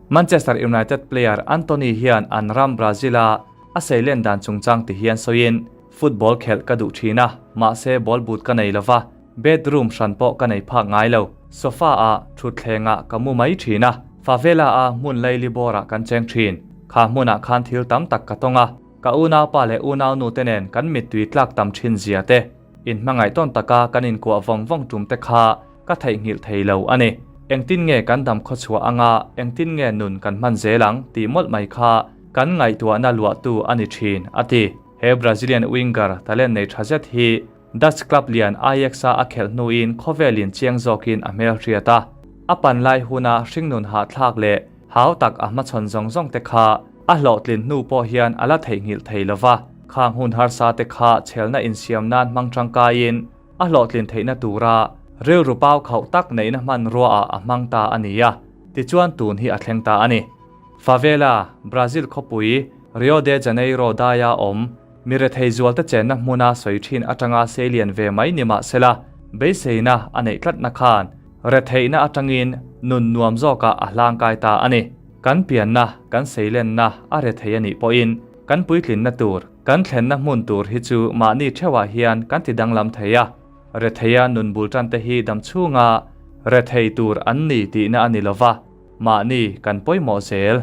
Manchester United player Antony hian an ram Brazil-a a seilen dan chungchang ti hian sawiin, Football khelh ka duh thin a, mahse ball boot ka nei lova, bedroom hran pawh ka nei phak ngai lo. Sofa-ah thutthlengah ka mu mai thin a, favela-a hmun laili bawrah kan cheng thin. Kha hmunah khan thil tam tak ka tawng a, ka unaupa leh unaunu te nen kan mittui tlak tam thin zia te, inhmangaih tawn taka kan inkuah vawng vawng tum te kha ka theihnghilh thei lo a ni. Engtin nge kan dam khawchhuah anga engtin nge nun kan hman zel ang tih mawlh mai kha kan ngaihtuahna luahtu a ni thin, a ti. He Brazilian winger talent nei tha zet hi Dutch club lian Ajax-a a khelh hnuin khawvelin chiang zawkin a hmel hriat a. A pan lai huna hringnun hahthlak leh hau tak a hmachhawn zawng zawng te kha a hlawhtlin hnu pawh hian a la theihnghilh thei lo va. Khang hun harsa te kha chhelna insiam nan hmang tangkaiin a hlawhtlin theihna tura rilru pau khauh tak neihna hmanruaah a hmang ta a ni a, tichuan tun hi a thleng ta a ni. Favela, Brazil khawpui, Rio de Janeiro daia awm, mi rethei zualte chenna hmuna sawi thin atanga seilian ve mai ni mah sela, beiseina a neih tlatna khan retheihna atangin nun nuam zawkah a hlangkai ta a ni. Kan pianna, kan seilenna a rethei a nih pawhin kan puitlinna tur, Kan thlenna hmun tur hi chu mahni theuhah hian kan ti danglam thei a, retheia nun bul tan te hi dam chhunga rethei tur an ni tihna a ni lova, mahni kan pawimawh zel.